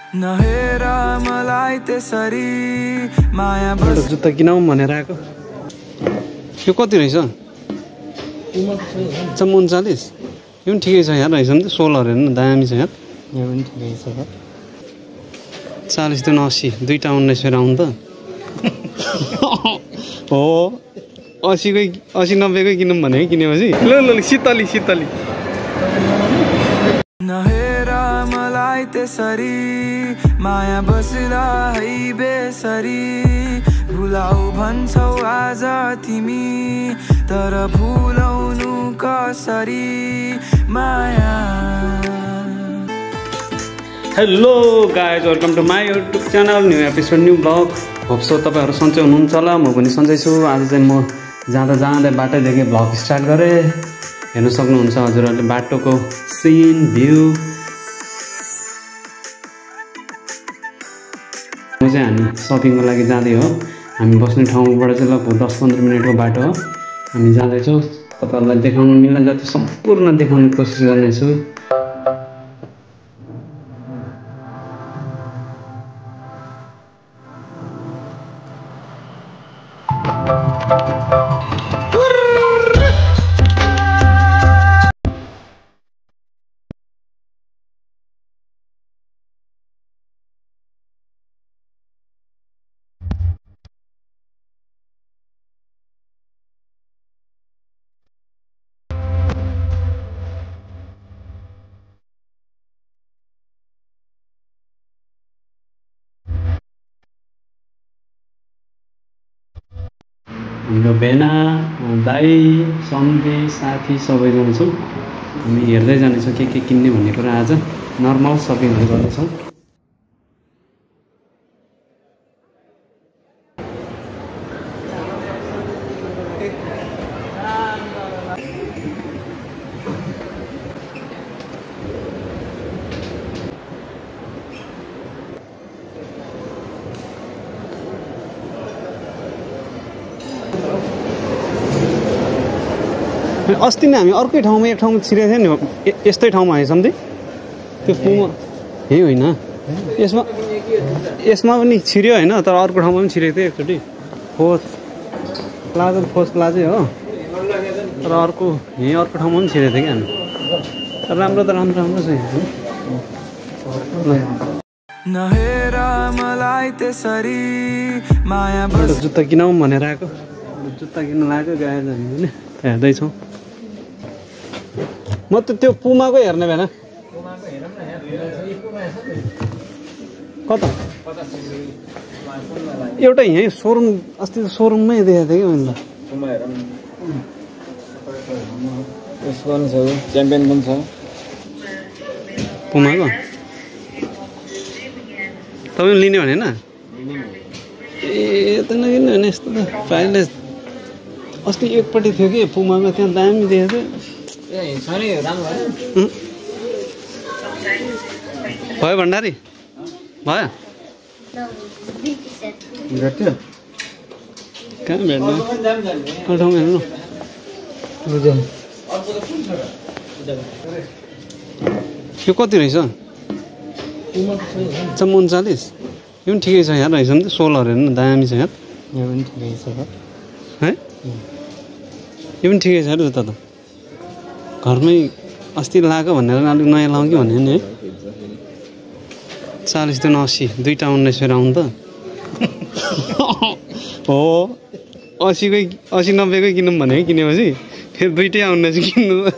नहेरा मलाई त्यसरी माया बस जुत्ता किनौँ भनेर आएको। यो कति रहेछ? 39। यो पनि ठिकै छ यार, रहेछ नि त 16 हेर्नु दामी छ यार। यो पनि ठिकै छ। 40 दिन 80 दुईटा 19 आउनु त हो 80-90 किनौँ भने किनेपछि ल शीतली नहेरा मलाई त्यसरी माया बस्दा है बेसरी भुलाऊ भन्छौ आज तिमी तर भुलाउनु कसरी माया। Hello guys, welcome to my YouTube channel, new episode new blog. Hope so तपाईँहरू सन्चै हुनुहुन्छ होला, म पनि सन्चै छु। आज चाहिँ म जाँदै बाटैदेखि ब्लग स्टार्ट गरेँ। हेर्नु सक्नुहुन्छ हजुरहरूले बाटोको सिन भ्यू। चाहिँ हामी सपिङको लागि जाँदै हो। हामी बस्ने ठाउँबाट चाहिँ लगभग 10-15 मिनटको बाटो हो। हामी जाँदैछौँ। तपाईँहरूलाई देखाउनु मिल्ने जति सम्पूर्ण देखाउने कोसिस गर्नेछु। हाम्रो भेना दाई सम्झे साथी सबैजना छौँ। हामी हेर्दै जानेछौँ के किन्ने भन्ने कुरा। आज नर्मल सपिङहरू गर्दैछौँ। अस्ति नै हामी अर्कै ठाउँमा एक ठाउँमा छिरेको थियो नि, यस्तै ठाउँमा आयो सम्झे। त्यो पुमा यही होइन, यसमा पनि छिर्यो होइन, तर अर्को ठाउँमा पनि छिरेको थियो एकचोटि। फोर्थ प्लाजै हो, तर अर्को ठाउँमा पनि छिरेको थियो कि हामी। राम्रो त राम्रो छ। नहेरा मलाई त्यसरी माया जुत्ता किनौँ भनेर आएको। जुत्ता किन्न लाग्यो गाए हामी पनि हेर्दैछौँ। म त त्यो पुमाको हेर्ने भएन। कता एउटा यहीँ सोरुम, अस्ति त सोरुममै देखाएको थियो कि मैले। च्याम्पियन पनि छ पुमाको। तपाईँ लिने भनेन? ए त नकिन्नु भने यस्तो त प्रायःले अस्ति एकपट्टि थियो कि पुमाको, त्यहाँ दामी देखेको थियो। भयो भण्डारी भयो कहाँ भेट्नु? ठाउँमा हेर्नु। यो कति रहेछ? 39। यो पनि ठिकै छ यार, रहेछ नि त 16 हेर्नु दामी छ यार। यो पनि ठिकै छ है, यो पनि ठिकै छ जुत्ता त। घरमै अस्ति लगाएको भनेर अलिक नयाँ लगाउँ कि भन्यो नि है। 40 दिन 80 दुईटा 19 आउनु त हो 80-90 किनौँ भने किनेपछि फेरि दुईटै 19 किन्नु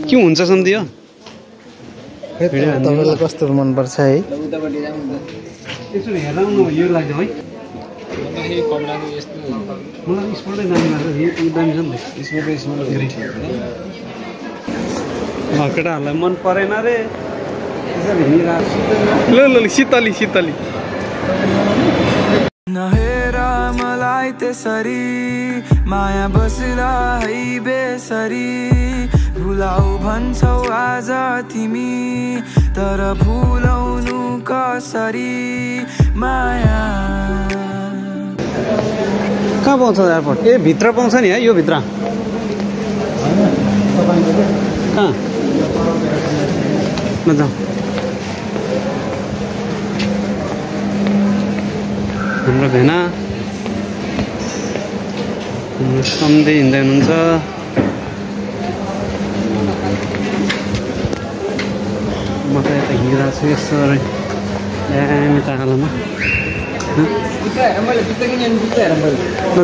के हुन्छ सम्झियो? तपाईँलाई कस्तो मनपर्छ है? यसो हेर्दा यो लाग्छ है। मलाई स्पोर्टै दामी लाग्छ, दामी छ नि त केटाहरूलाई मन परेन रे। ल शीतली नहेरा मलाई त्यसरी माया बस्दा है बेसरी भुलाऊ भन्छौ आज तिमी तर भुलाउनु कसरी माया। कहाँ पाउँछ एयरपोर्ट? ए भित्र पाउँछ नि है, यो भित्र कहाँ? हाम्रो भेना सन्धै हिँड्दै हुनुहुन्छ। म त यता हिँडिरहेको छु यसो दामी टाढामा।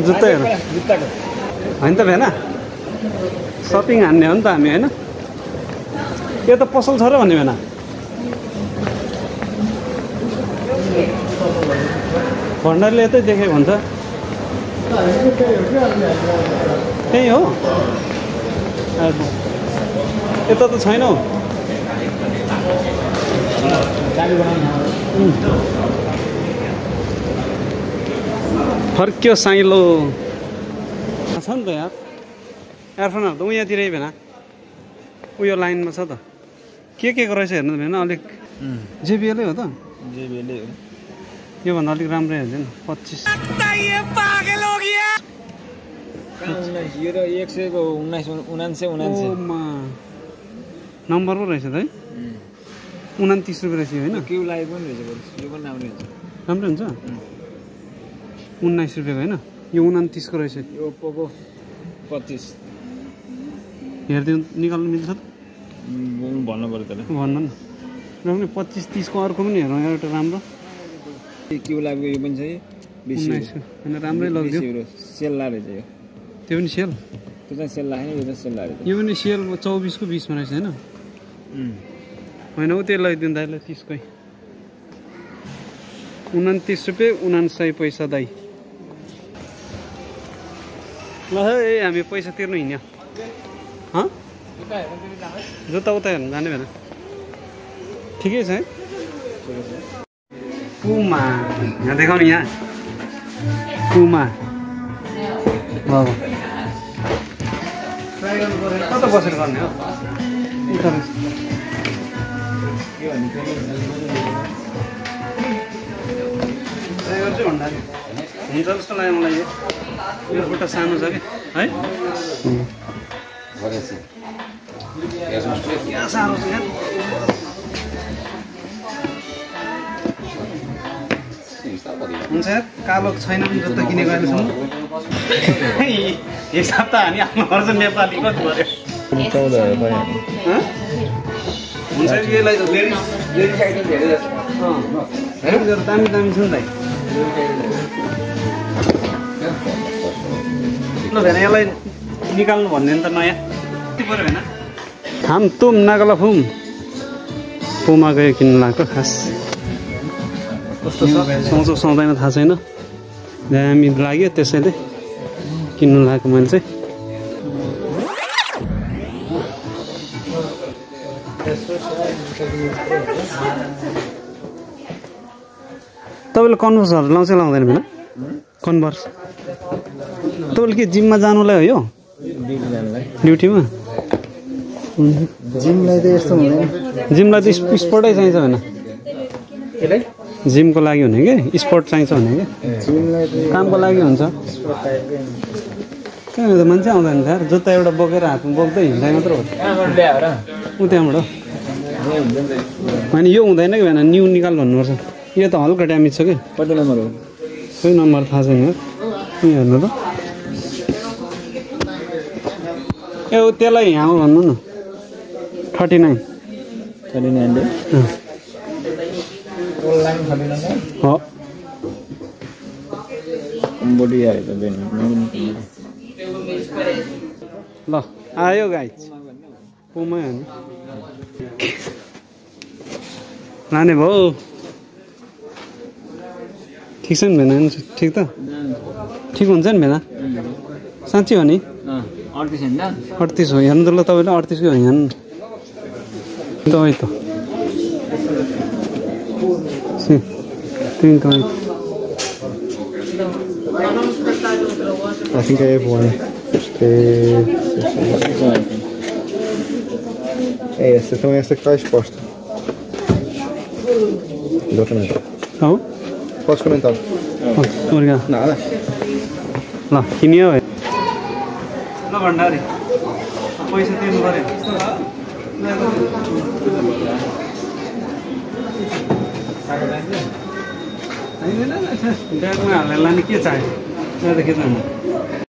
जुत्ता हेर होइन त भेना सपिङ हान्ने हो नि त हामी होइन। यो त पसल छ र भन्ने भेना भण्डारीले यतै देखेको हुन्छ। त्यही हो यता त छैन हौ। फर्क्यो साइलो छ नि त यार। एयरफोनहरू त उयाँतिरै भेना उयो लाइनमा छ त। के को रहेछ हेर्नु त भेना अलिक जेबिएलै हो त। जेबिएलै हो। योभन्दा अलिक राम्रै हुन्छ नि 25। यो त 100 को 1999 नम्बर पो रहेछ त है। 29 रुपियाँ रहेछ होइन। क्यु लाइभ पनि रहेछ यो पनि राम्रै हुन्छ। राम्रै हुन्छ 19 रुपियाँको होइन। यो 29 को रहेछ। यो ओप्पोको 25 हेरिदिनु निकाल्नु मिल्छ त भन्नु पर्यो त भन्नु न। र पनि 25-30 को अर्को पनि हेरौँ एउटा राम्रो। क्यु लाइभको यो पनि छ 19 होइन राम्रै लग्यो। सेल रहेछ यो। त्यो पनि सेल त्यो चाहिँ सेल लाग्यो यो चाहिँ सेल लाग्यो। यो पनि सेल 24 को 20 मा रहेछ होइन। होइन उ त्यो लगाइदिनु दाइलाई 30 कै 29 रुपियाँ 59 पैसा दाइ। ल है हामी पैसा तिर्नु हिँड्यो। जुत्ता उता हेर्नु जाने भएन। ठिकै छ है। पुमा यहाँ देखाउनु यहाँ पुमा ट्राई गर्नु पऱ्यो। कता बसेर गर्ने हो उता रहेछ। ट्राई गर्छु भन्दाखेरि हुन्छ जस्तो लाग्यो मलाई। यो खुट्टा सानो छ कि है। यहाँ सानो छ यहाँ। हुन्छ यार कालो छैन पनि जुत्ता किनेको अहिलेसम्म। हिसाब त हामी आफ्नो खर्च नेपाली कति पऱ्यो। 14,000 पायो। हुन्छ यसलाई दामी दामी छ नि त। ल भेना यसलाई निकाल्नु भन्ने नि त नयाँ कति पऱ्यो भेना। हाम तुम नागला फुम पुमा गयो किन्नु लाग्यो खास। कस्तो सुहाउँछ सुहाउँदैन थाहा छैन। दामी लाग्यो त्यसैले किन्नु लागेको मैले चाहिँ। तपाईँले कन्भर्सहरू लाउँछ लाउँदैन भेना कन्भर्स। तपाईँले के जिममा जानुलाई हो यो ड्युटीमा। जिमलाई त यस्तो हुँदैन। जिमलाई त स्पोर्टै चाहिन्छ होइन। जिमको लागि हुने कि स्पोर्ट चाहिन्छ भने कि कामको लागि हुन्छ। कहाँ त मान्छे आउँदैन यार। जुत्ता एउटा बोकेर हातमा बोक्दै हिँड्दै मात्र हो। ऊ त्यहाँबाट होइन यो हुँदैन कि भएन न्यू निकाल भन्नुपर्छ। यो त हल्का ड्यामेज छ कि। कति नम्बर हो? खोइ नम्बर थाहा छैन यार। हेर्नु त ए त्यसलाई यहाँ भन्नु न 39 हो। ल आयो गाइज पुमै हो नि लाने भयो। ठिक छ नि भेना ठिक त ठिक हुन्छ नि भेना साँच्ची हो नि। 38 हो हेर्नु त ल तपाईँले 38 को हेर्नु तपाईँ त I think I have one. Essa, então essa que está exposta. Exatamente. हो Podes comentar? Obrigado. Nada. ल किन्यो है ल भण्डारी पैसा तिर्नु पऱ्यो। ब्यागमा हालेर लाने के चाहियो त्यहाँ त खिच्नु